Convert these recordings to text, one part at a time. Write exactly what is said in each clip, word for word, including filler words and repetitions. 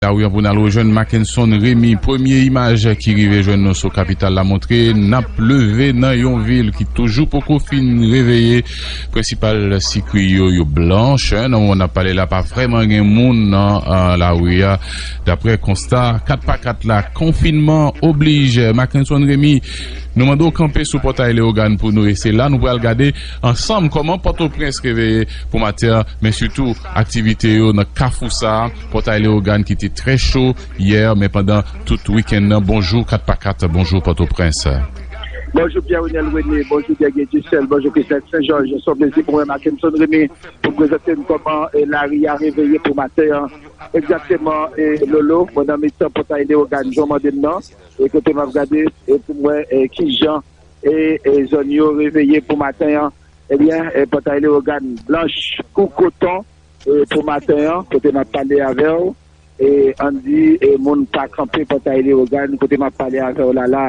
Lari an pou n al rejwenn Mackenson Remy. Premye imaj ki rive jwenn nou sou kapital la montre n ap leve nan yon vil ki toujou poko fin reveye. Prensipal sikwi yo, yo blanch. Nan moman n ap pale la, pa vrèman gen moun nan lari a. Daprè konsta kat pa kat la, konfinman oblije. Mackenson Remy, nou mande w kanpe sou Pòtay Leyogàn pou nou. E se la nou pral gade ansanm kòman Pòtoprens reveye pou maten an, men sitou aktivite yo nan kafou sa a. Pòtay Leyogàn ki te trè cho yè, men pandan tout wikenn nan. Bonjou kat pa kat, bonjou Pòtoprens. Bonjou Pierre Renel René, bonjou Guerrier Dussel, bonjou Christelle Saint-Georges. Se yon plezi pou mwen, Mackenson Remy, pou m prezante n kòman e lari a reveye pou maten an. Egzakteman, e Lolo, mwen nan mitan Pòtay Leyogàn, jan w mande m nan, e kote m ap gade e pou m wè e kijan e, e zòn yo reveye pou maten an. Ebyen, e Pòtay Leyogàn blanch kou koton e pou maten an, kote m ap pale avè w. E ann di e moun pa kanpe Pòtay Leyogàn, kote m ap pale avè w la la.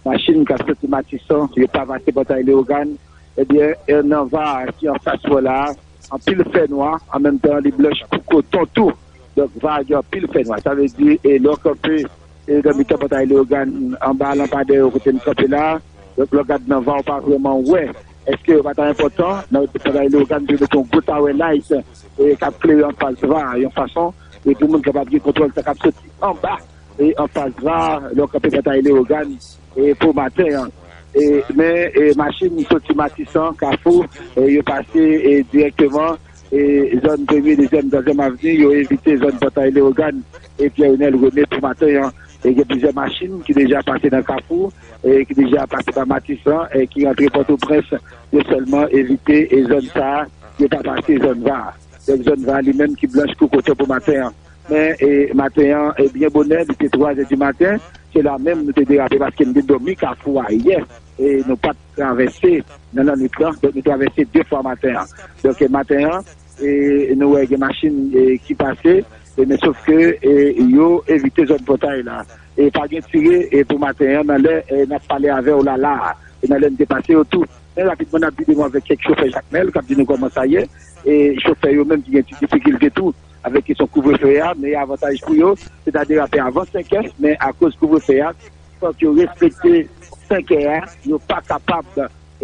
Machin k ap soti Matisan, yo pa pase Pòtay Leyogàn. Ebyen, e nan va a ki anfas mwen la a, anpil fènwa, an menm tan li blanch kou koton tou. Donk, va a gen anpil fènwa. Sa vle di, e lè w kanpe e nan mitan Pòtay Leyogàn, anba lanpadè yo kote m kanpe la a, donk lè w gad nan va, w pa vrèman wè. Èske yo pa ta enpòtan nan Pòtay Leyogàn pou yo mete yon gwo tower light e k ap klere anfas va a yon fason e pou moun kapab gen kontwòl sa k ap soti anba e anfas va a lè w kanpe Pòtay Leyogàn e pou maten an. E, men e machin soti Matisan, Kafou, e yo pase e dirèkteman e zòn Premye, Dezyèm, Twazyèm Avni, yo evite zòn Pòtay Leyogàn e Pierre Renel René pou maten an. E gen plizyè machin ki deja pase nan Kafou e ki deja pase pa Matisan e ki rantre Pòtoprens. Yo sèlman evite e zòn sa a, yo pa pase zòn va a. Donk, zòn va a li menm ki blanch kou koton pou maten an. Men e maten an, e byen bonè, li te twa zè di maten, se la menm nou te derape paske nou te dòmi Kafou a yè. E nou pa t travèse nan lannwit lan, donk nou travèse de fwa maten an. Donk e maten an, e nou wè gen machin e ki pase, e men sof ke e yo evite zòn Pòtay la. E pa gen tire e pou maten an nan lè e n ap pale avè w la la a. E nan lè n te pase yo tou. Men rapidman, n ap vide nou avèk kèk chofè Jakmèl k ap di nou kòman sa ye. E chofè yo menm ki gen ti difikilte tou avèk kesyon kouvrefe a, men avantaj pou yo, se ta derape avan senkè, men akoz kouvrefe a, fòk yo respekte senkè a, yo pa kapab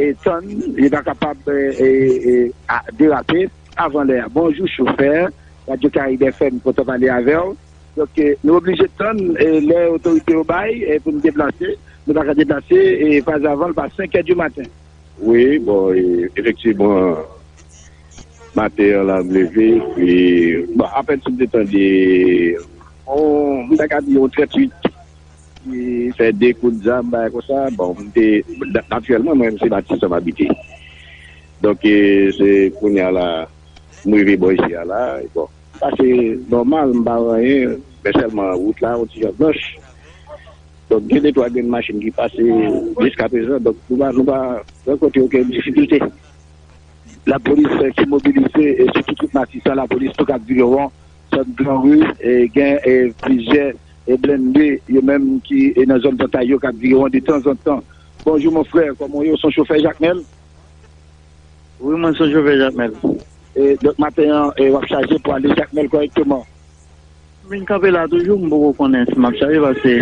e tann, yo pa kapab e, e, e, a, derape avan lè a. Bonjou chofè, Radyo Karib F M, kontan pale avè w. Donk, e, nou oblije tann e, lè otorite yo bay e, pou n deplase. Nou pa ka deplase e, pa avan l pa senkè di maten. Wi, bon, e, efektivman, maten an la m leve, epi, bon, apèn si m te tande, on, m ta ka di yon trèt uit, ki fè de kout zam, bagay konsa. Bon, m te, natirèlman, mwen, se Matisan m abite. Donk, e, se kounye a la, m rive bò isi a la, e bon, m pase nòmal, m pa wè anyen, men sèlman wout la, yon ti jan blanch. Donk, gen de twa grenn machin ki pase jiskaprezan, donk, nou pa, nou pa rankontre okenn difikilte. Lapolis ki mobilize e sou tout wout Matisan, lapolis tou k ap vire won, zòn Gran Ri, e gen e plizyè e blende, yo menm ki e nan zòn Pòtay yo k ap vire won de tanzantan. Bonjou, mon frè, kòman w ye? W se yon chofè Jakmèl? Wi, mwen se yon chofè Jakmèl. E donk, maten an, e w ap chaje pou ale Jakmèl kòrèkteman? M vin kanpe la toujou, m poko konnen si m ap chaje, paske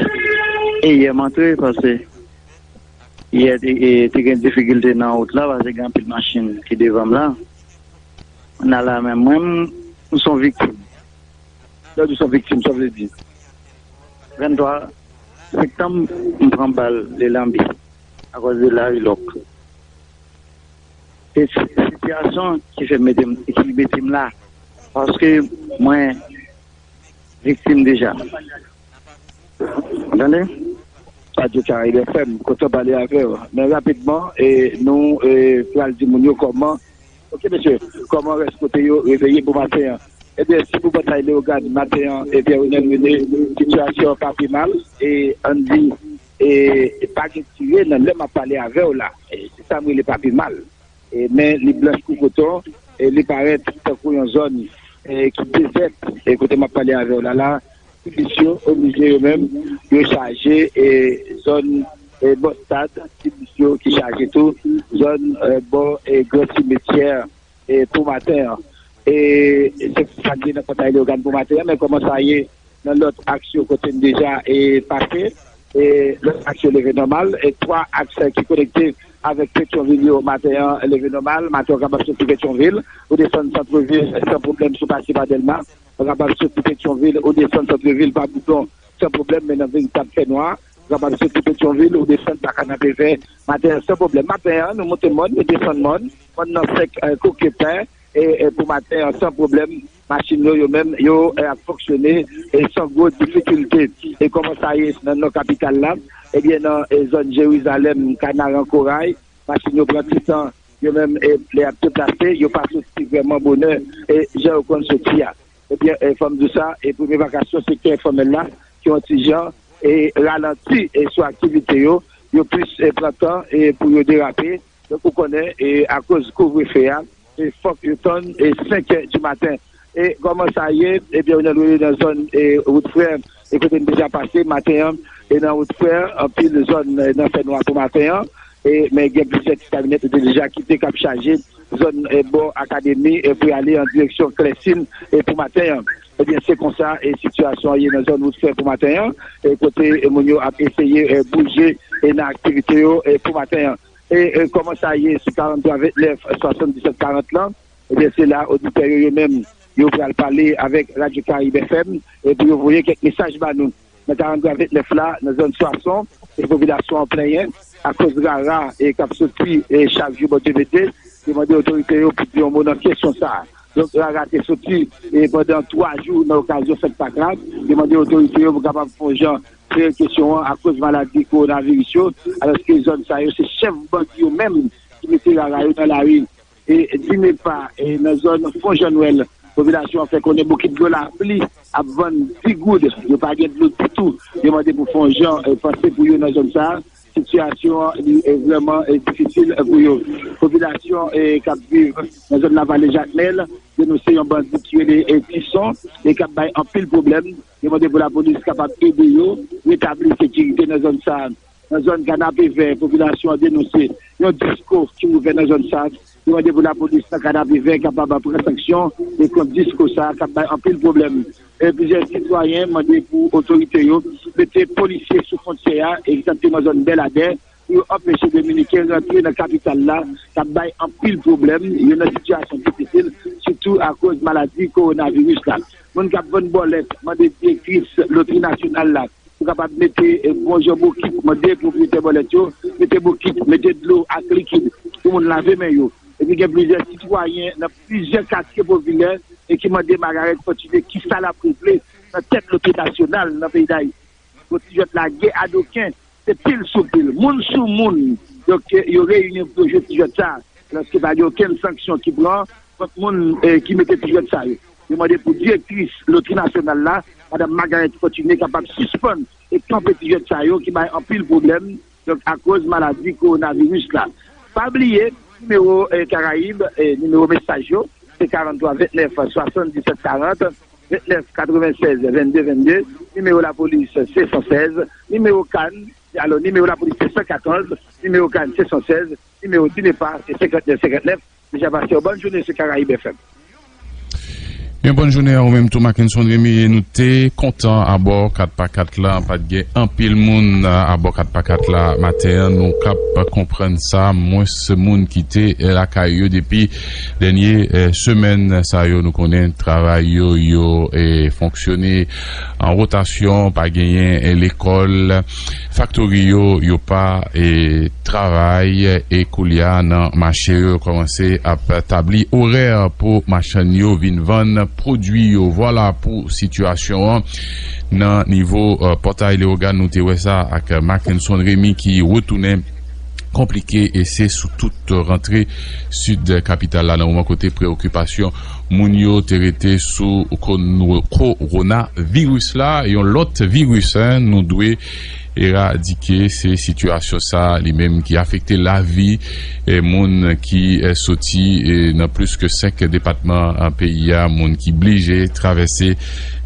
e yè m antre, paske yè te, e, te gen difikilte nan wout la, paske gen anpil machin ki devan m la. Nan la menm mwen, m, m se yon viktim. Lè w di w se yon viktim, sa w vle di? Venntwa septanm, m pran bal lelanbi, akòz de lari lòk. Se si-, sitiyasyon ki fè mete m, ki mete m la. Paske mwen viktim deja. Ou tande? Radyo Karayib F M, kontan pale avè w. Men rapidman, e, nou, e, pral di moun yo kòman, oke, mesye, kòman rès kote yo reveye pou maten an. Ebyen, si pou Pòtay Leyogàn, maten an, ebyen, Renèl René, sitiyasyon an pa pi mal, e, ann di, e, pa gen tire nan lè m ap pale avè w la. E, se sa m rele pa pi mal. E, men li blanch kou koton, e li parèt tankou yon zòn, e, ki dezèt, e kote m ap pale avè w la la, ti bis yo oblije yo menm, yo chaje, e, zòn, e, bò stad, ti bis yo ki chaje tou, zòn, e, bò, e, gran simetyè, e, pou maten an. E, se sa k gen nan Pòtay Leyogàn pou maten an, men kòman sa ye, nan lòt aks yo kote n deja e pase. E lòt aks yo leve nòmal. E twa aks ki konekte avèk Petyonvil yo maten an leve nòmal. Maten an w kapab soti Petyonvil, ou desann Santrevil san pwoblèm si w pase pa Dèlma. Ou kapab soti Petyonvil, ou desann Santrevil pa Boudon san pwoblèm, men nan veritab fènwa. Ou kapab soti Petyonvil, ou desann pa Kanapevè maten an san pwoblèm. Maten an, nou monte mòn, nou desann mòn. Mòn nan sèk, eh, kokepen, e, e pou maten an, san pwoblèm. Machin yo, yo menm, yo, eh, ap fonksyone, e san gwo difikilte. E kòman sa ye nan nò kapital la? Ebyen, nan, eh, zòn Jerizalèm, Kanaran, Koray, machin yo pran ti tan, yo menm, eh, lè y ap deplase, yo pa soti vrèman bonè, e jan yo konn soti a. Ebyen, eh, fò m di w sa, e premye vakasyon sektè enfòmèl la, ki yon ti jan, e ralanti, e sou aktivite yo, yo plis, e pran tan, e pou yo derape. Donk, ou konnen, e akoz kouvrefe a, e fòk yo tann, e senk è di maten. E kòman sa ye? Ebyen, ou nan, nan zòn, e wout Frè, e kote n deja pase maten an, e nan wout Frè, anpil zòn, e nan fènwa pou maten an. E, men gen plizyè ti kamyonèt yo te deja kite k ap chaje zòn, e bò akademi, e pou y ale an direksyon Klèsin, e pou maten an. Ebyen, se konsa, e sitiyasyon an ye nan zòn wout Frè pou maten an, e kote, e moun yo ap eseye, e bouje, e nan aktivite yo, e pou maten an. E, e kòman sa ye sou karant twa ventnèf swasanndisèt karant lan? Ebyen, se la oditè yo, yo menm, yo pral pale avèk Radyo Karayib F M, e pou yo voye kèk mesaj ba nou. Nan karant twa ventnèf la, nan zòn Swason, e popilasyon an plenyen akoz rara, e k ap soti, e chak jou Bondye mete, yo mande otorite yo pou di yon mo nan kesyon sa a. Donk, rara te soti, e pandan twa jou nan okazyon fèt Pak la, yo mande otorite yo pou kapab fè yon jan klere kesyon an akoz maladi kowonaviris yo, alòske zòn sa yo se chèf bandi yo menm ki mete rara yo nan lari. E Dinepa, e nan zòn Fon Jan Nwèl, popilasyon an fè konnen bokit dlo lapli ap vann dis goud. Yo pa gen dlo ditou. Yo mande pou fè yon jan, e, panse pou yo nan zòn sa a. Sitiyasyon an, li, e, vrèman, e, difisil, e, pou yo. Popilasyon, e, k ap viv nan zòn Lavale Jakmèl denonse yon bandi ki rele, e, Tison, e k ap bay anpil pwoblèm. Yo mande pou lapolis kapab ede yo retabli sekirite nan zòn sa a. Nan zòn Kanapevè, popilasyon an denonse yon disko ki ouvè nan zòn sa a. Yo mande pou lapolis nan Kanapevè kapab pran sanksyon e kont disko sa a k ap bay anpil pwoblèm. E plizyè sitwayen mande pou otorite yo mete polisye sou fwontyè a, egzakteman zòn Bèladè, pou yo anpeche Dominiken rantre nan kapital la, k ap bay anpil pwoblèm. Yo nan sitiyasyon difisil, sitou akoz maladi kowonaviris la. Moun k ap vann bòlèt mande direktris lotri nasyonal la pou kapab mete, e, bon jan bokit, mande pwopriyetè bòlèt yo mete bokit, mete dlo ak likid pou moun lave men yo. Epi gen plizyè sitwayen nan plizyè katye popilè e ki mande Margareth Fortuné kisa l ap regle nan tèt lotri nasyonal nan peyi Dayiti. Bon, ti jwèt la gen adoken, se pil sou pil, moun sou moun. Donk, yo reyini pou yo jwe ti jwèt sa. Alòske pa gen okenn sanksyon ki pran kont moun, eh, ki mete ti jwèt sa yo. Yo mande pou direktris lotri nasyonal la, madanm Margareth Fortuné, kapab sispann e kanpe ti jwèt sa yo ki bay anpil pwoblèm, donk, akoz maladi kowonaviris la. Pa bliye, nimewo, eh, Karayib, eh, nimewo mesaj yo, se karant twa ventnèf swasanndisèt karant, ventnèf katrevennsèz vennde vennde, nimewo lapolis se san sèz, nimewo CAN, alò, nimewo lapolis se san katòz, nimewo CAN se san sèz, nimewo Dinepa se senkantnèf senkantnèf. Deja pase yon bòn jounen sou Karayib F M. Yon bòn jounen a ou menm tou, Mackenson Remy. Nou te kontan abò kat pa kat la, pa t gen anpil moun abò kat pa kat la maten an. Nou k ap konprann sa, mwens moun ki te lakay yo depi dènye, eh, semèn sa yo. Nou konnen travay yo, yo, eh, fonksyone an wotasyon, pa genyen, eh, lekòl, faktori yo, yo pa, eh, travay, e koulye a nan mache yo, yo kòmanse ap tabli orè pou machann yo vin vann pwodui yo. Vwala pou sitiyasyon an nan nivo, eh, Pòtay Leyogàn. Nou te wè sa ak Mackenson Remy ki retounen konplike, e se sou tout rantre sid kapital la nan moman kote preyokipasyon moun yo te rete sou kono-, kowonaviris la, yon lòt viris, en, nou dwe eradike. Se sitiyasyon sa li menm ki afekte lavi, eh, moun ki, eh, soti, eh, nan plis ke senk depatman, eh, peyi a, moun ki blije travèse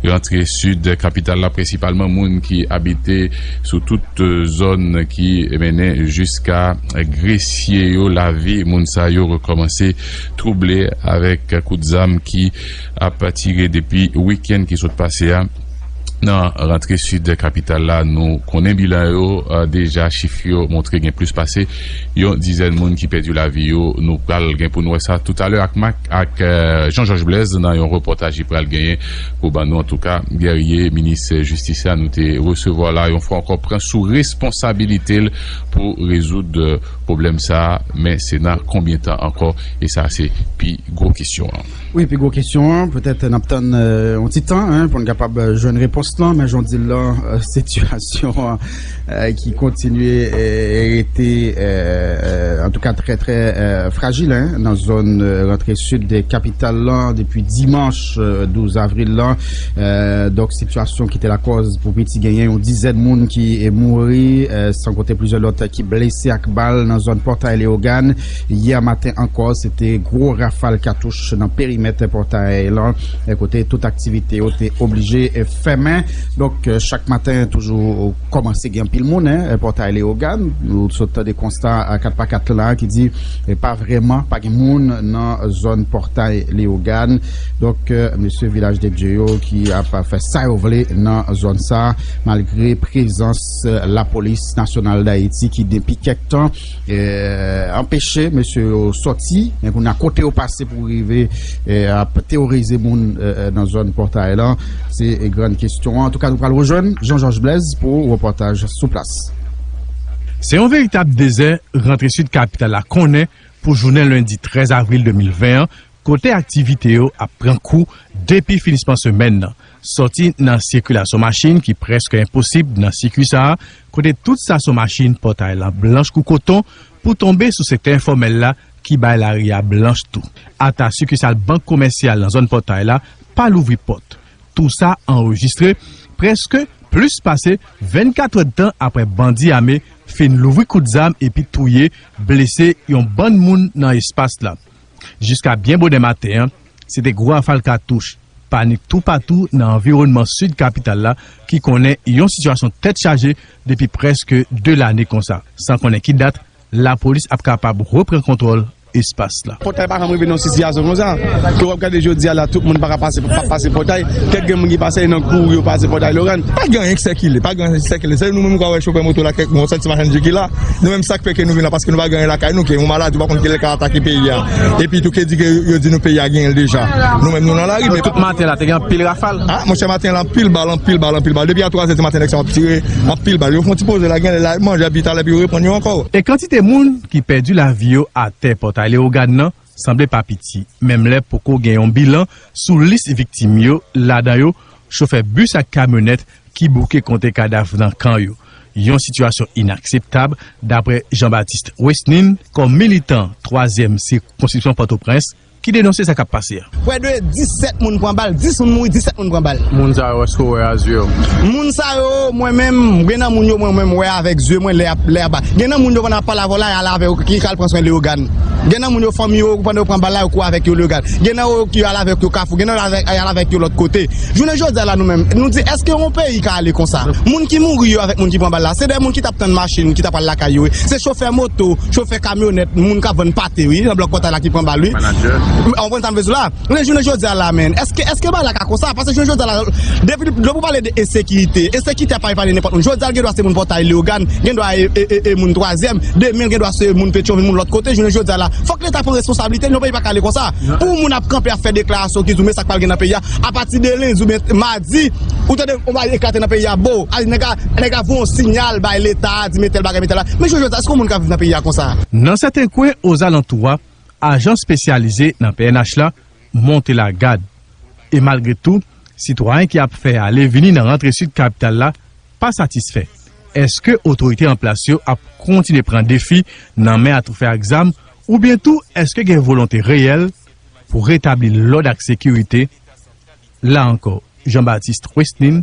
rantre sid kapital la, prensipalman moun ki abite sou tout, eh, zòn ki mennen jiska Gresye yo. Lavi moun sa yo rekòmanse twouble avèk kout zam ki ap tire depi wikenn ki sot pase a. Nan rantre sid kapital la, nou konnen bilan yo, eh, deja chif yo montre gen plis pase yon dizèn moun ki pèdi lavi yo. Nou pral gen pou n wè sa toutalè ak Mak, ak, eh, Jean Georges Blaise nan yon repòtaj li pral genyen pou ban nou. Antouka, Guerrier, minis jistis la, nou te resevwa la, yon fwa ankò pran sou responsabilite l pou rezoud, eh, pwoblèm sa a, men se nan konbyen tan ankò? E sa se pi gwo kesyon an. Wi, pi gwo kesyon an, petèt n ap tann, eh, yon ti tan, en, pou n kapab, eh, jwenn repons lan, men jan w di l lan, eh, sitiyasyon an, eh, ki kontinye, eh, rete, eh, eh, antouka trè, trè, eh, frajil, en, nan zòn, eh, rantre sid de kapital lan depi dimanch, eh, douz avril lan. Eh, donk, sitiyasyon ki te lakòz pou piti genyen yon dizèn moun ki, eh, mouri, eh, san konte plizyè lòt ki blese ak bal nan zòn Pòtay Leyogàn. Yè maten ankò, se te gwo rafal katouch nan perimèt pòtay lan, eh, kote tout aktivite yo te oblije, eh, fèmen. Donk, eh, chak maten, toujou kòmanse gen anpil moun, en, eh, pòtay Leyogàn. Nou sot tande konsta, eh, kat pa kat la ki di, eh, pa vrèman, pa gen moun nan zòn pòtay Leyogàn. Donk, eh, mesye Vilaj de Dye yo ki ap fè sa yo vle nan zòn sa, malgre prezans, eh, Lapolis Nasyonal Dayiti ki depi kèk tan, eh, anpeche mesye yo sòti, men kounye a kote yo pase pou rive, eh, ap teworize moun, eh, eh, nan zòn pòtay lan, se, eh, grann kesyon an. Antouka, nou pral rejwenn Jean Georges Blaise pou repòtaj sou plas. Se yon veritab dezè rantre sid kapital la konnen pou jounen lendi trèz avril de mil ven an, kote aktivite yo ap pran kou depi finisman semèn nan. Sòti nan sikilasyon machin ki prèske enposib nan sikui sa a, kote tout stasyon machin pòtay lan blanch kou koton pou tonbe sou sektè enfòmèl la ki bay lari a blanch tou. Ata sikisal bank komèsyal nan zòn pòtay la pa louvri pòt. Tou sa anrejistre prèske plis pase vennkat èdtan apre bandi ame fin louvri kout zam epi touye, blese yon bann moun nan espas la. Jiska byen bonè maten an, se te gwo rafal katouch, panik toupatou nan anviwònman sid kapital la ki konnen yon sitiyasyon tèt chaje depi prèske de lane konsa, san konnen ki dat lapolis ap kapab repran kontwòl espas la. Pòtay pa janm rive nan yon sitiyasyon konsa. Ke w ap gade jodi a la, tout moun pa ka pase, pa pase pòtay. Kèk gen moun ki pase nan kouri yo pase pòtay Leyogàn. Pa gen anyen ki sikile, pa gen anyen ki sikile. Se nou menm ki wè chofè moto la, kèk bon, sèl ti machann ki la. Nou menm sa k fè ke nou vin la, paske nou pa gen anyen lakay nou, ke yon maladi, ou pa konn kilè l ka atake peyi a. Epi tou ke di ke yo di nou peyi a genyen l deja. Nou menm nou nan lari, men tout maten la, te gen anpil rafal. Ah, monchè, maten la, anpil bal, anpil bal, anpil bal. Depi a twa zè di maten, nèg sa ap tire, anpil bal. Yo fè yon ti poze la, gen lè la, manje, epi talè, epi yo reprann yo ankò. E kantite moun ki pèdi lavi yo atè pòtay Leyogàn nan sanble pa piti, menm lè poko gen yon bilan sou lis viktim yo, ladan yo chofè bis ak kamyonèt ki bouke konte kadav nan kan yo. Yon sitiyasyon inakseptab, dapre Jean Baptiste Wesnin, kòm militan twazyèm sikonskripsyon Pòtoprens, ki denonse sa k ap pase a. Prè de disèt moun pran bal, dis moun mouri, disèt moun pran bal. Moun sa yo, èske w wè a zye w? Moun sa yo, mwen menm, gen nan moun yo, mwen menm, wè avèk zye mwen lè y ap, lè y ap ba. Gen nan moun yo pandan y ap pale avè w la, y al avè yo, ki al pran swen Leyogàn. Gen nan moun yo, fanmi yo, pandan yo pran bal la, yo kouri avèk yo Leyogàn. Gen nan yo ki al avèk yo Kafou, gen nan yo al avèk, al avèk yo lòt kote. Jounen jodi a la, nou menm, nou di, èske yon peyi ka ale konsa? Moun ki mouri yo avèk moun ki pran bal la, se de moun ki t ap tann machin, ki t ap al lakay yo, wi. Se chofè moto, chofè kamyonèt, moun k ap vann pate, wi, nan blòk Pòtay la ki pran bal, wi. Manadjè. Ou konprann sa m vle di w la? Men jounen jodi a la, men, èske, èske bagay la ka konsa? Paske jounen jodi a la, depi, depi w pale de ensekirite, ensekirite a pa epanye nenpòt moun. Jodi a, gen dwa se moun Pòtay Leyogàn, gen dwa e, e, e, e moun twazyèm, demen gen dwa se moun Petyonvil, moun lòt kote. Jounen jodi a la, fòk Leta pran responsablite l, yon peyi pa ka ale konsa. Pou yon moun ap kanpe ap fè deklarasyon ki di w men sa k pral gen nan peyi a, apati de lendi oubyen madi, ou tande yon bagay eklate nan peyi a, bo, a, nèg a, nèg a voye yon siyal bay Leta, di men tèl bagay, men tèl bagay. Men jounen jodi a, èske yon moun ka viv nan peyi a konsa? Nan sèten kwen ozalantou a, ajan espesyalize nan P N H la monte lagad. E malgre tou, sitwayen ki ap fè ale vini nan rantre sid kapital la pa satisfè. Èske otorite an plas yo ap kontinye pran defi nan men a tou fè ak zam, oubyen tou èske gen volonte reyèl pou retabli lòd ak sekirite? La ankò, Jean Baptiste Wesnin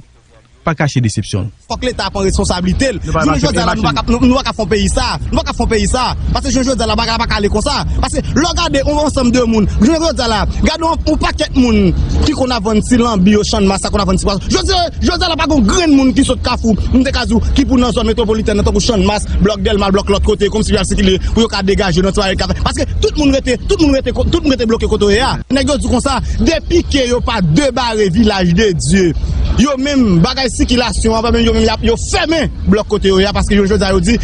pa kache desepsyon l. Fòk Leta pran responsablite l. Jounen jodi a la, nou pa ka, nou, nou pa ka fè yon peyi sa. Nou pa ka fè yon peyi sa. Paske jounen jodi a la, bagay la pa ka ale konsa. Paske lè w gade yon ansanm de moun, jounen jodi a la, gade yon, yon pakèt moun ki konn ap vann ti lanbi yo, Channmas, sa konn ap vann ti pwason. Jodi, jodi a la, pa gen yon grenn moun ki sot Kafou, m te ka di w, ki pou nan zòn metwopolitèn nan, tankou Channmas, blòk Dèlma, blòk lòt kote, kòmsi pou y al sikile, pou yo ka degaje nan ti bagay k ap fèt. Paske tout moun rete, tout moun rete, tout moun rete bloke kote yo ye a. Nèg yo di konsa, depi ke yo pa debare Vilaj de Dye, Yo menm, bagay sikilasyon an, yo menm, y ap, yo fèmen blòk kote yo ye a, paske yo, jodi a, yo di,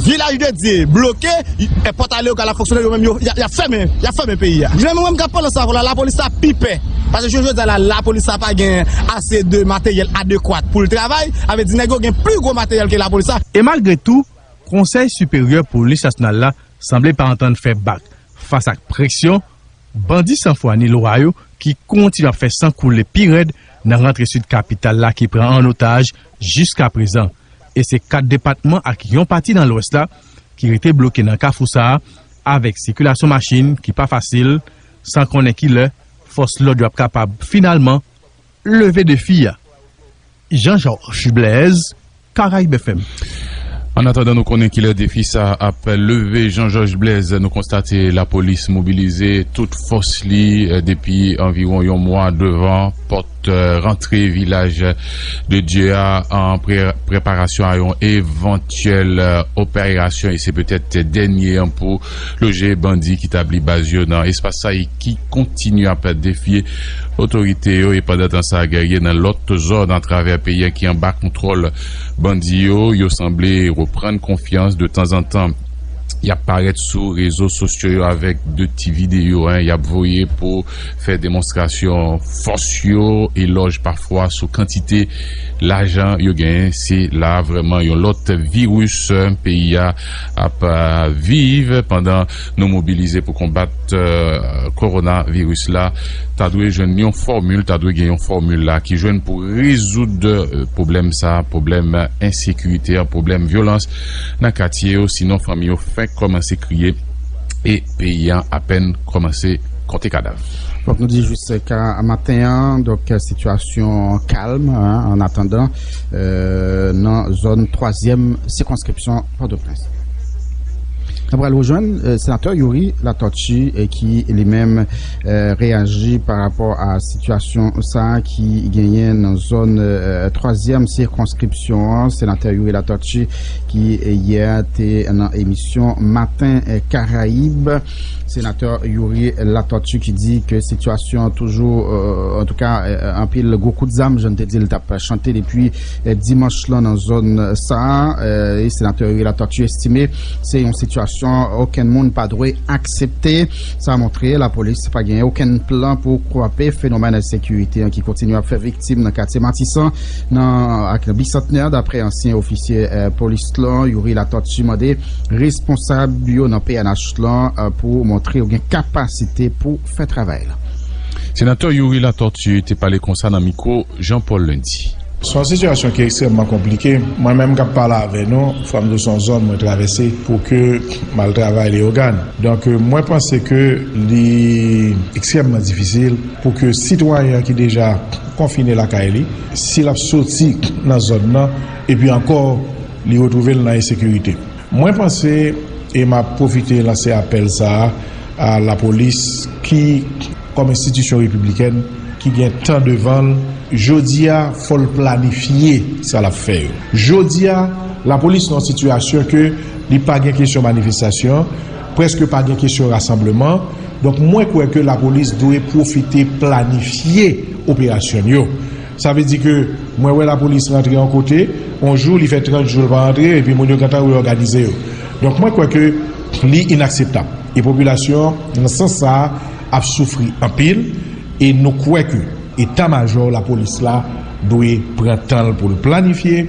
Vilaj de Dye bloke, e, pòt ale yo ka la fonksyone, yo menm, yo, y a, y ap fèmen, y ap fèmen peyi a. Jounen menm, mwen, m k ap pale sa pou la, lapolis la pi pè. Paske jounen jodi a la, lapolis la pa gen ase de materyèl adekwat pou l travay, sa vle di nèg yo gen pi gwo materyèl ke lapolis la. E malgre tou, Konsèy Siperyè Polis Nasyonal la sanble pa antann fè bak fas ak presyon bandi sanfwa ni lwa yo ki kontinye ap fè san koule pi rèd nan rantre sid kapital la ki pran an otaj jiskaprezan. E se kat depatman ak yon pati nan Lwès la ki rete bloke nan kafou sa a, avèk sikilasyon machin ki pa fasil, san konnen ki lè fòs lòd yo ap kapab finalman leve defi a. Jean Georges Blaise, Caraïbes F M. Annatandan nou konnen kilè defi sa ap leve, Jean Georges Blaise, nou konstate lapolis mobilize tout fòs li, eh, depi anviwon yon mwa devan pòt, eh, rantre Vilaj de Dye a, an pre-, preparasyon a yon evantyèl, eh, operasyon, e se petèt dènye an pou loje bandi ki tabli baz yo nan espas sa e ki kontinye ap defye otorite yo. E pandan tan sa, gèrye nan lòt zòn atravè peyi a ki anba kontwòl bandi yo, yo sanble reprann konfyans de tanzantan. Y ap parèt sou rezo sosyo yo avèk de ti videyo, en, y ap voye pou fè demonstrasyon fòs yo, elòj pafwa sou kantite lajan yo genyen. Se la vrèman yon lòt viris, eh, peyi a ap, eh, viv pandan nou mobilize pou konbat, eh, kowonaviris la. Ta dwe jwenn yon fòmil, ta dwe gen yon fòmil la ki jwenn pou rezoud, eh, pwoblèm sa, pwoblèm ensekirite a, pwoblèm vyolans nan katye yo, sinon fanmi yo fenk kòmanse kriye e peyi a apèn kòmanse konte kadav. Fòk nou di jis ka maten an, donk, sitiyasyon kalm, en, an atandan, eh, nan zòn twazyèm sikonskripsyon Pòtoprens. Nou pral rejwenn, eh, senatè Youri Latortue, eh, ki li menm, eh, reyaji pa rapò a sitiyasyon sa a ki genyen nan zòn, eh, twazyèm sikonskripsyon an. Senatè Youri Latortue ki, eh, yè te nan emisyon Maten, eh, Karayib. Senatè Youri Latortue ki di ke sitiyasyon an toujou, eh, antouka, eh, anpil gwo kout zam, jan n te di l t ap chante depi, eh, dimanch lan nan zòn sa a. Eh, e senatè Youri Latortue estime se yon sitiyasyon okenn moun pa dwe aksepte. Sa montre lapolis pa gen okenn plan pou kwape fenomèn ensekirite an ki kontinye ap fè viktim nan katye Matisan nan, ak nan Bisantnè, daprè ansyen ofisye, eh, polis lan, Youri Latortue mande responsab yo nan P N H lan, eh, pou montre yo gen kapasite pou fè travay la. Senatè Youri Latortue te pale konsa nan mikwo Jean Paul Lundi. Se yon sitiyasyon ki ekstrèmman konplike. Mwen menm k ap pale avè nou, fò m di w se yon zòn mwen travèse pou ke m al travay Leyogàn. Donk, mwen panse ke li ekstrèmman difisil pou ke sitwayen ki deja konfine lakay li, si l ap soti nan zòn nan, epi ankò, li retwouve l nan ensekirite. Mwen panse, e m ap pwofite lanse apèl sa a, a lapolis ki, kòm enstitisyon repiblikèn, ki gen tan devan l, jodi a, fò l planifye sa l ap fè yo. Jodi a, lapolis nan yon sitiyasyon ke li pa gen kesyon manifestasyon, prèske pa gen kesyon rasanbleman. Donk, mwen kwè ke lapolis dwe pwofite planifye operasyon l yo. Sa vle di ke mwen wè lapolis rantre yon kote, yon jou, li fè trant jou l pa rantre, epi moun yo gentan reyòganize yo. Donk, mwen kwè ke li inakseptab. E popilasyon, nan sans sa a, ap soufri anpil, e nou kwè ke eta majò lapolis la dwe pran tan l pou l planifye.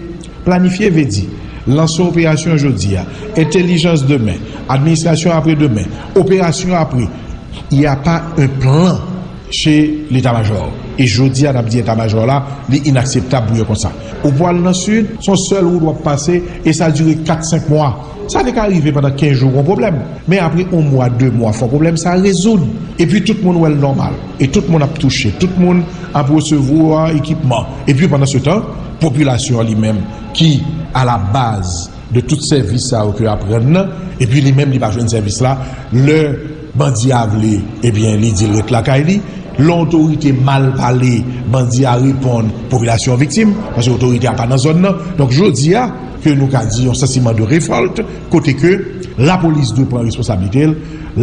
Planifye vle di, lanse operasyon jodi a, entèlijans demen, administrasyon apre demen, operasyon apre. Y a pa un plan chez l'état-major. E jodi a, n ap di eta majò la, li inakseptab pou yo konsa. Ou pral nan sid, se yon sèl wout w ap pase, e sa dire kat, senk mwa. Sa te ka rive pandan kenz jou, gon pwoblèm. Men apre yon mwa, de mwa, fò pwoblèm sa rezoud. Epi tout moun wè l nòmal. E tout moun ap touche. Tout moun ap resevwa ekipman. Epi pandan se tan, popilasyon an li menm ki a la baz de tout sèvis sa yo ke y ap rann nan, epi li menm li pa jwenn sèvis la, lè bandi a vle, ebyen, li di l ret lakay li. Lè otorite mal pale, bandi a reponn, popilasyon viktim, paske otorite a pa nan zòn nan. Donk, jodi a, ke nou ka di yon santiman de revòlt, kote ke Lapolis dwe pran responsablite l,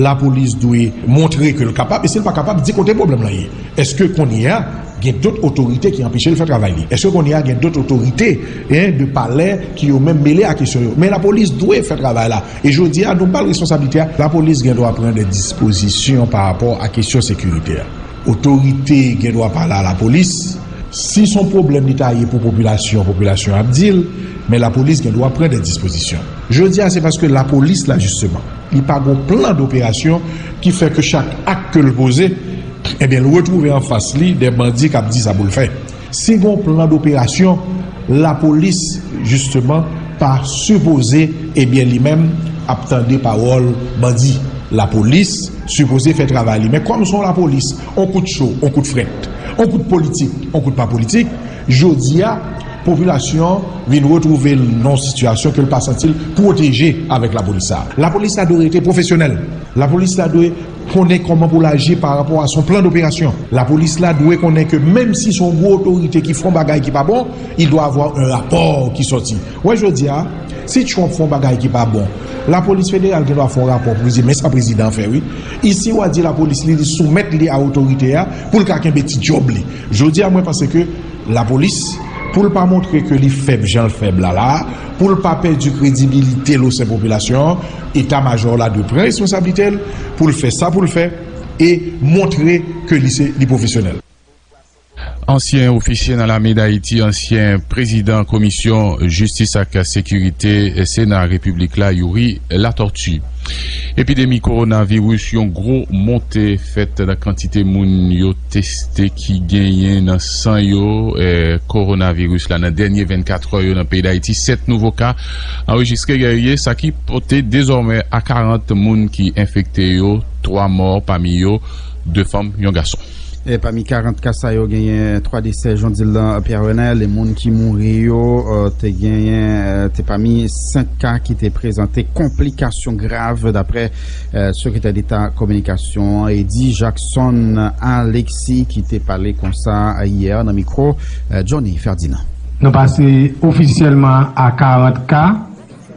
lapolis dwe montre ke l kapab, e si l pa kapab, di kote pwoblèm lan ye. Èske kounye a, gen dòt otorite ki anpeche l fè travay li? Èske kounye a, gen dòt otorite, en, de palè ki yo menm mele a kesyon yo? Men lapolis dwe fè travay la. E jodi a, nou ba l responsablite a, lapolis gen dwa pran de dispozisyon pa rapò a kesyon sekirite a. Otorite gen dwa pale a lapolis. Si s on pwoblèm li ta ye pou popilasyon, popilasyon ap di l, men lapolis gen dwa pran de dispozisyon. Jodi a, se paske lapolis la, jisteman, li pa gon plan doperasyon ki fè ke chak ak ke l poze, ebyen, l retwouve anfas li de bandi k ap di sa pou l fè. Si gon plan doperasyon, lapolis, jisteman, pa sipoze, ebyen, li menm, ap tande pawòl bandi. Lapolis sipoze fè travay li. Men kòm s on lapolis, on kout cho, on kout frèt, on kout politik, on kout pa politik, jodi a, popilasyon vin retwouve l nan yon sitiyasyon ke l pa santi l pwoteje avèk lapolis sa a. Lapolis la dwe rete pwofesyonèl. Lapolis la dwe konnen kòman pou l aji pa rapò a s on plan doperasyon. Lapolis la dwe konnen ke menm si s on gwo otorite ki fè yon bagay ki pa bon, il doit avoir un rapport ki sòti. Wè jodi a, si Trump fè yon bagay ki pa bon, lapolis federal gen dwa fè yon rapò pou di, men sa prezidan an fè, wi. Isi, w a di lapolis li, li soumèt li a otorite a pou l ka kenbe ti djòb li. Jodi a, mwen panse ke lapolis, pou l pa montre ke li fèb jan l fèb la la, pou l pa pèdi kredibilite l osè popilasyon an, eta majò la dwe pran responsablite l pou l fè sa pou l fè e montre ke li se, li pwofesyonèl. Ansyen ofisye nan Lame Dayiti, ansyen prezidan Komisyon Jistis ak Sekirite Sena Repiblik la, Youri Latortue. Epidemi kowonaviris, yon gwo monte fèt nan kantite moun yo teste ki genyen nan san yo, eh, kowonaviris la. Nan dènye vennkat è yo nan peyi Dayiti, sèt nouvo ka anrejistre, Guerrier, sa ki pote dezòmè a karant moun ki enfekte yo, twa mò, pami yo de fanm, yon gason. E pami karant ka sa yo, genyen twa desè, jan w di l lan, Pierre Renel, e moun ki mouri yo, eh, te genyen, eh, te pami senk ka ki te prezante konplikasyon grav, daprè, eh, sekretè deta kominikasyon an, Eddy Jackson Alexis, ki te pale konsa yè nan mikwo, eh, Johnny Ferdinand. Nou pase ofisyèlman a karant ka,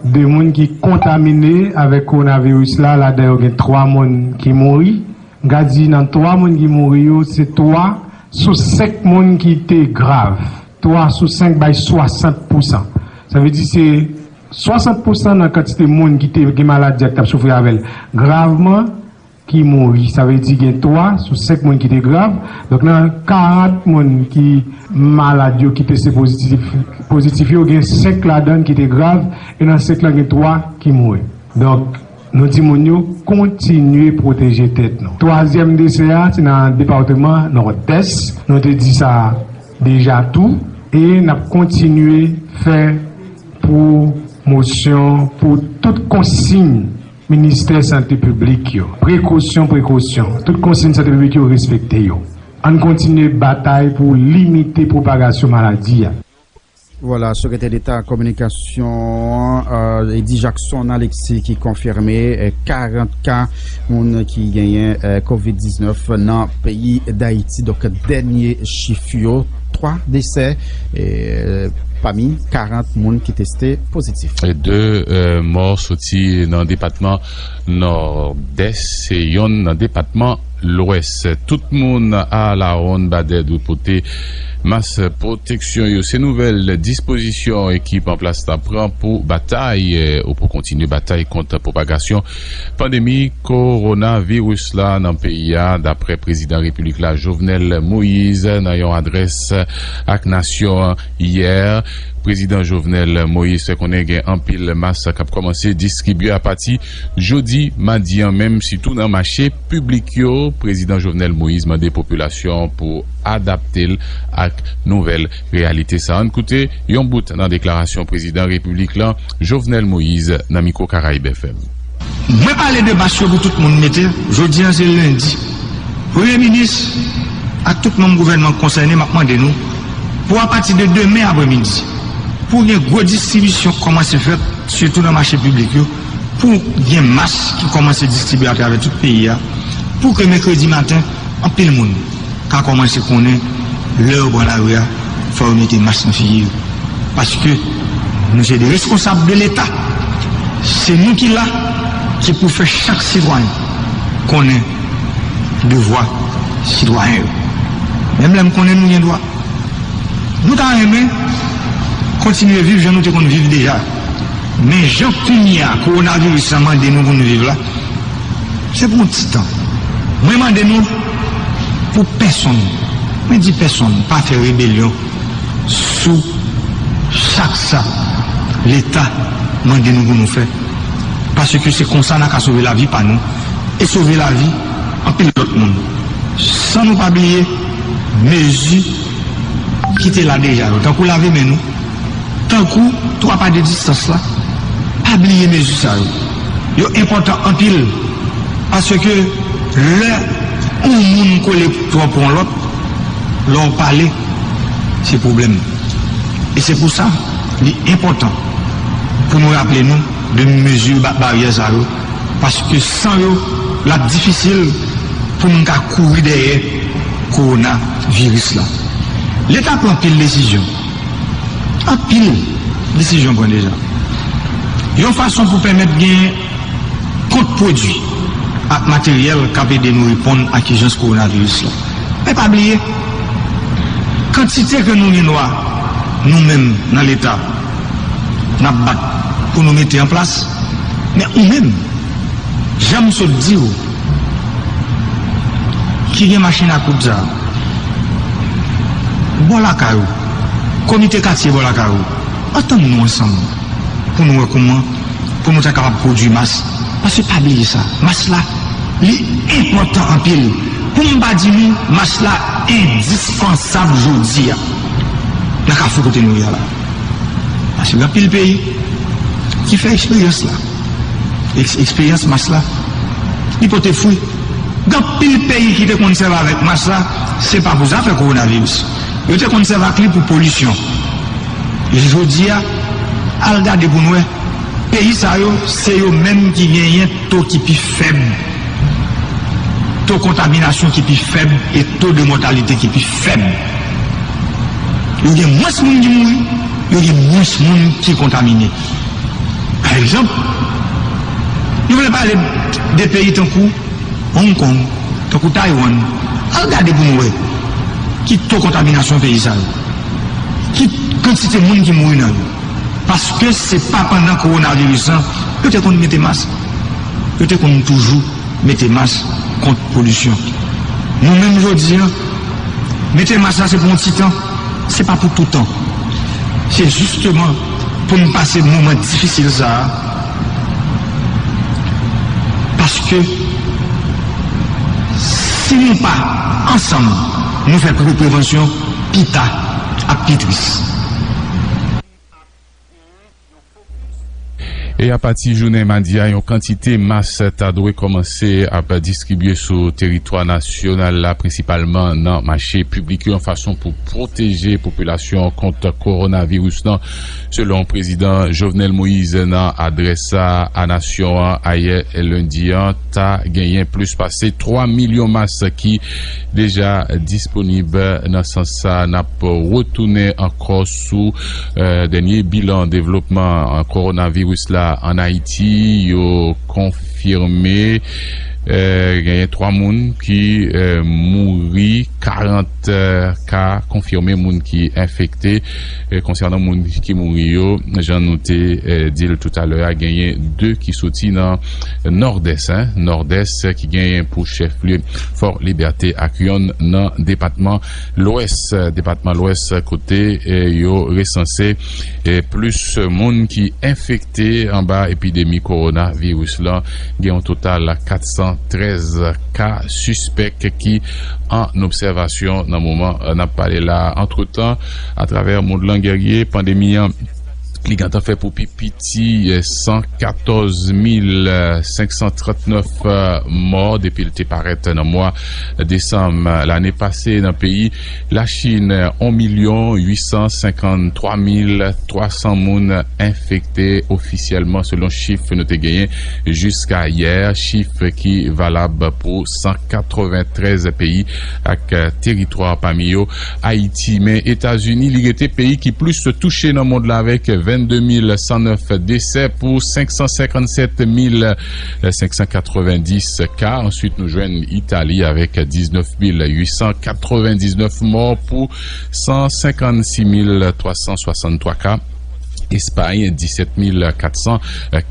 de moun ki kontamine avèk kowonaviris la, ladan yo gen twa moun ki mouri. M ka di nan twa moun ki mouri yo, se twa sou senk moun ki te grav. Twa sou senk bay swasant pousan. Sa vle di se swasant pousan nan kantite moun ki te gen maladi a, ki t ap soufri avè l gravman, ki mouri. Sa vle di gen twa sou senk moun ki te grav. Donk, nan karant moun ki malad yo ki teste pozitif, pozitif yo, gen senk ladan ki te grav, e nan senk lan, gen twa ki mouri. Donk, nou di moun yo kontinye pwoteje tèt nou. Twazyèm desè a, se nan depatman Nòdès. Nou te di sa deja tou, e n ap kontinye fè pwomosyon pou tout konsiy Ministè Sante Piblik yo. Prekosyon, prekosyon. Tout konsiy sante piblik yo, respekte yo. Ann kontinye batay pou limite pwopagasyon maladi a. Vwala, sekretè deta kominikasyon an, eh, Eddy Jackson Alexis, ki konfime, eh, karant ka moun ki genyen, eh, kovid diznèf nan peyi Dayiti. Donk, dènye chif yo, twa desè, eh, pami karant moun ki teste pozitif. E de, eh, mò soti nan depatman Nòdès, e yonn nan depatman Lwès. Tout moun alawonn Badè dwe pote mas pwoteksyon yo. Se nouvèl dispozisyon ekip an plas la pran pou batay, eh, ou pou kontinye batay kont pwopagasyon pandemi kowonaviris la nan peyi a, daprè prezidan repiblik la, Jovenel Moïse, nan yon adrès ak nasyon an yè. Prezidan Jovenel Moïse fè konnen gen anpil mas k ap kòmanse distribye apati jodi madi an menm, sitou nan mache piblik yo. Prezidan Jovenel Moïse mande popilasyon an pou adapte l ak nouvèl reyalite sa. Ann koute yon bout nan deklarasyon prezidan repiblik lan, Jovenel Moïse, nan mikwo Karayib F M. Mwen pale de mas yo pou tout moun mete, jodi an se lendi. Premye minis ak tout manm gouvènman konsène, m ap mande nou pou apati de demen apremidi, pou gen gwo distribisyon k kòmanse fèt, sitou nan mache piblik yo, pou gen mas ki kòmanse distribye atravè tout peyi a, pou ke mèkredi maten, anpil moun ka kòmanse konnen lè yo pran lari a, fò yo mete mas nan figi yo. Paske nou se de reskonsab de Leta. Se nou ki la, Se pou fè chak sitwayen konnen devwa sitwayen yo. Menm lè m konnen nou gen dwa, nou ta renmen kontinye viv jan nou te konn viv deja. Men jan kounye a kowonaviris la mande nou pou n viv la, se pou yon ti tan. Mwen mande nou pou pèsonn, mwen di pèsonn, pa fè rebelyon sou chak sa Leta mande nou pou nou fè. Paske se konsa n a ka sove lavi pa nou e sove lavi anpil lòt moun. San nou pa bliye mezi ki te la deja yo, tankou lave men nou, tankou twa pa de distans la, pa bliye mezi sa yo. Yo enpòtan anpil, paske lè yon moun kole twòp yon lòt, lè w pale, se pwoblèm. E se pou sa, li enpòtan pou nou raple nou de mezi ba-, baryè sa yo, paske san yo, l ap difisil pou nou ka kouri dèyè kowonaviris la. Leta pran anpil desizyon. Anpil desizyon pran deja. Yon fason pou pèmèt gen kont pwodui ak materyèl k ap ede nou reponn ak ijans kowonaviris la. Men pa bliye, kantite ke nou gen dwa, nou menm nan Leta, n ap bat pou nou mete an plas, men ou menm, jan m sot di w, ki gen machin a koud sa a, bò lakay ou, komite katye bò lakay ou, antann nou ansanm pou nou wè kouman pou nou ta kapab pwodui mas. Paske pa bliye sa, mas la, li enpòtan anpil. Pou m pa di nou, mas la endispansab jodi a nan kafou kote nou ye a la. Paske gen anpil peyi ki fè eksperyans la. Eks-, eksperyans mas la, li pote fwi. Gen anpil peyi ki te konn sèvi avèk mas la, se pa pou zafè kowonaviris. Yo te konn sèvi ak li pou polisyon. E jodi a, al gade pou n wè. Peyi sa yo, se yo menm ki genyen to ki pi fèb, to kontaminasyon ki pi fèb e to de mòtalite ki pi fèb. Yo gen mwens moun ki mouri, yo gen mwens moun ki kontamine. Pa egzanp, nou vle pale de peyi tankou Hong Kong, tankou Taiwan. Al gade pou nou wè ki to kontaminasyon peyi sa yo, ki kantite moun ki mouri nan yo. Paske se pa pandan kowonaviris lan yo te konn mete mas. Yo te konn toujou mete mas kont polisyon. Nou menm jodi a, mete mas la se pou yon ti tan, se pa pou toutan. Se jisteman pou n pase moman difisil sa a. Paske si nou pa ansanm, nou fè pre-, prevansyon, pita ap pi tris. E apati jounen madi a, yon kantite mas ta dwe kòmanse ap distribye sou teritwa nasyonal la, prensipalman nan mache piblik yo, yon fason pou pwoteje popilasyon kont kowonaviris lan. Selon Prezidan Jovenel Moïse nan adrès sa a nasyon an ayè lendi an, ta genyen plis pase twa milyon mas ki deja disponib. Nan sans sa, n ap retounen ankò sou, eh, dènye bilan devlopman, eh, kowonaviris la ann Ayiti. Yo konfime, eh, genyen twa moun ki, eh, mouri, karant, eh, ka konfime moun ki enfekte. Eh, konsènan moun ki mouri yo, jan nou te, eh, di l toutalè a, genyen de ki soti nan Nòdès, en, Nòdès ki genyen pou chèflye Fò Libète ak yonn nan depatman Lwès, depatman Lwès kote, eh, yo resanse, eh, plis moun ki enfekte anba epidemi kowonaviris lan. Gen yon total kat san trèz ka sispèk ki an obsèvasyon nan moman, eh, n ap pale la. Antretan, atravè mond lan, Guerrier, pandemi an, li gentan fè pou pi piti, eh, san katòz mil senk san trannèf, eh, mò depi l te parèt nan mwa desanm lane pase nan peyi Lachin. Yon milyon uit san senkanntwa mil twa san moun enfekte ofisyèlman, selon chif nou te genyen jiska yè, chif ki valab pou san katreventrèz peyi ak teritwa, pami yo Ayiti. Men Etazini, li rete peyi ki plis touche nan mond la, avèk Deux mille cent neuf décès pour cinq cent cinquante-sept mille cinq cent quatre-vingt-dix cas. Ensuite, nous joignons Italie avec dix-neuf mille huit cent quatre-vingt-dix-neuf morts pour cent cinquante-six mille trois cent soixante-trois cas. Espagne, dix-sept mille quatre cent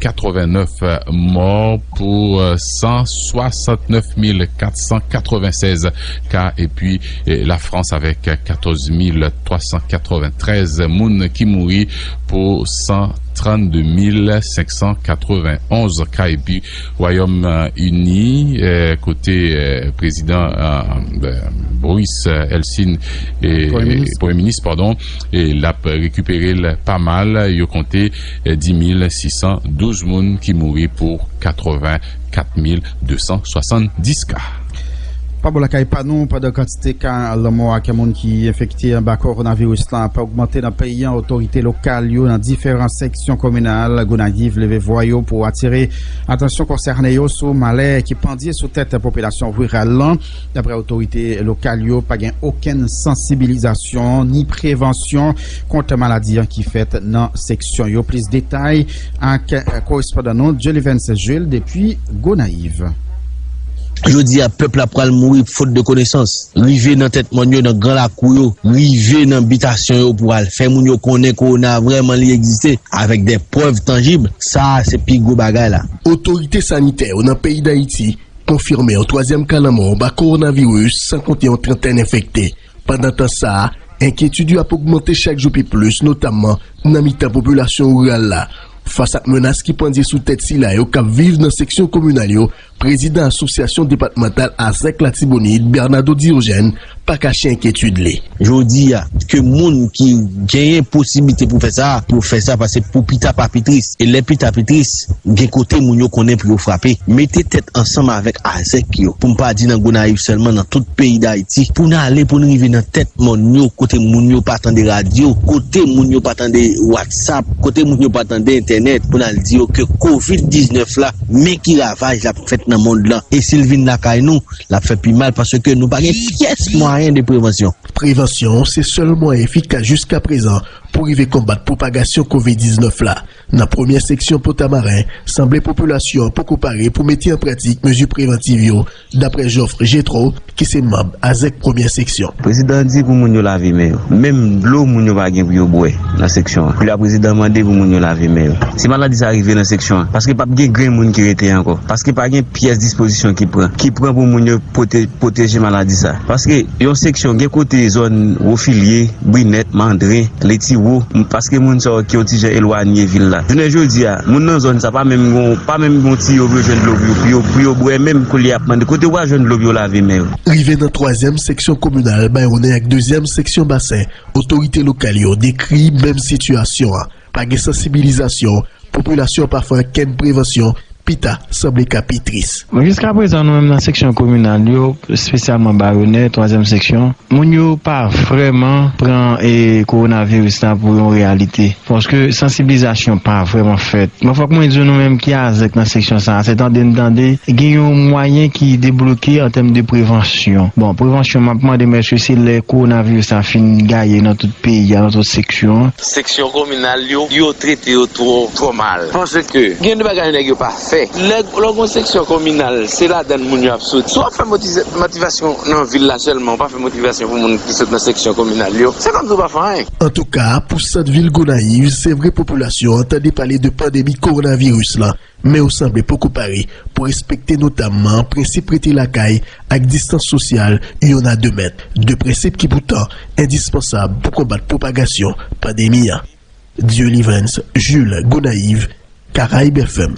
quatre-vingt-neuf morts pour cent soixante-neuf mille quatre cent quatre-vingt-seize cas. Et puis, eh, la France avec quatorze mille trois cent quatre-vingt-treize moun ki mouri pou cent trente-deux mille cinq cent quatre-vingt-onze cas. Epi Wayòm, eh, Ini, eh, kote, eh, prezidan, eh, eh, Boris, eh, Eltsine, eh, Premye minis, padon, e l ap rekipere l pa mal. Yo konte, eh, dix mille six cent douze moun ki mouri pou quatre-vingt-quatre mille deux cent soixante-dix ka. Pa bò lakay pa nou, pandan kantite ka lanmò ak moun ki enfekte anba kowonaviris la ap ogmante nan peyi a, otorite lokal yo nan diferan seksyon kominal Gonayiv leve vwa yo pou atire atansyon konsène yo sou malè ki pandye sou tèt popilasyon riral lan. Daprè otorite lokal yo, pa gen okenn sansibilizasyon ni prevansyon kont maladi an ki fèt nan seksyon yo. Plis detay ak, eh, korespondan nou, Jolivens Jules, depi Gonayiv. Jodi a, pèp la pral mouri fot de konesans. Rive nan tèt mòn yo, nan gran lakou yo, rive nan bitasyon yo pou al fè moun yo konnen kowona vrèman li egziste, avèk de prèv tanjib. Sa a, se pi gwo bagay la. Otorite sanitè yo nan peyi Dayiti konfime yon twazyèm ka lanmò anba kowonaviris, san konte yon trantèn enfekte. Pandan tan sa a, enkyetid yo ap ogmante chak jou pi plis, notamman nan mitan popilasyon riral la. Fas ak menas ki pandye sou tèt sila yo k ap viv nan seksyon kominal yo, prezidan Asosyasyon Depatmantal Azèk Latibonit, Bernardo Diogène, pa kache enkyetid li. Jodi a, ke moun ki genyen posiblite pou fè sa, pou fè sa, paske pou pita pa pi tris. E lè pita pi tris, gen kote moun yo konnen pou yo frape. Mete tèt ansanm avèk Azèk yo, pou m pa di nan Gonayiv sèlman, nan tout peyi Dayiti, pou n ale, pou n rive nan tèt mòn yo, kote moun yo pa tande radyo, kote moun yo pa tande WhatsApp, kote moun yo pa tande entènèt, pou n al di yo ke kovid diznèf la, men ki ravaj l ap fèt nan mond lan. E si l vin lakay nou, l ap fè pi mal, paske nou pa gen pyès mwayen de prevansyon. Prevansyon se sèl mwayen efikas jiskaprezan pou rive konbat pwopagasyon kovid diznèf la. Nan premyè seksyon Pòtamaren, sanble popilasyon an poko pare pou mete an pratik mezi prevantiv yo, daprè Geoffrey Jetro, ki se manm Azèk premyè seksyon. Prezidan an di pou moun yo lave men yo. Menm dlo moun yo pa gen pou yo bwè nan seksyon an. Koulye a prezidan an mande pou moun yo lave men yo. Si maladi sa rive nan seksyon an, paske p ap gen grenn moun ki rete ankò. Paske pa gen pyès dispozisyon ki pran, ki pran pou moun yo pwote-, pwoteje maladi sa. Paske yon seksyon gen kote zòn Wofilye, Brinèt, Mandren, Letiwo, m-, paske moun sa yo ki yon ti jan elwanye vil la. Jounen jodi a, moun nan zòn sa pa menm gon, pa menm gon tiyo pou yo jwenn dlo pou yo, pou yo, pou yo bwè menm koulye ap mande kote w a jwenn dlo pou yo lave men yo. Rive nan twazyèm seksyon kominal Bayonnen ak dezyèm seksyon Basen, otorite lokal yo dekri menm sitiyasyon an. Pa gen sansibilizasyon, popilasyon pa fè okenn prevansyon, pita sanble ka pi tris. Bon, jiskaprezan, nou menm nan seksyon kominal yo, espesyalman Bayonnen, twazyèm seksyon, moun yo pa vrèman pran, e, kowonaviris la pou yon reyalite. Paske sansibilizasyon pa vrèman fèt. Bon, fòk mwen di w, nou menm ki Azèk nan seksyon sa a, se tande n tande, gen yon mwayen ki debloke an tèm de prevansyon. Bon, prevansyon, m ap mande m, èske se lè kowonaviris la fin gaye nan tout peyi a, nan tout seksyon an? Seksyon kominal yo, yo trete yo twò, twò mal. Paske gen de bagay nèg yo pa fè. Lè, lè w gon seksyon kominal, se ladan l moun yo ap soti. Si w ap fè motize-, motivasyon nan vil la sèlman, ou pa fè motivasyon pou moun ki sot nan seksyon kominal yo, se kòmsi w pa fè anyen. Antouka, pou sant vil Gonayiv, se vre popilasyon an tande pale de pandemi kowonaviris la, men yo sanble poko pare pou respekte notamman prensip rete lakay ak distans sosyal youn a de mèt, de prensip ki poutan endispansab pou konbat pwopagasyon pandemi a. Dieulivens Jules, Gonayiv, Caraïbes F M.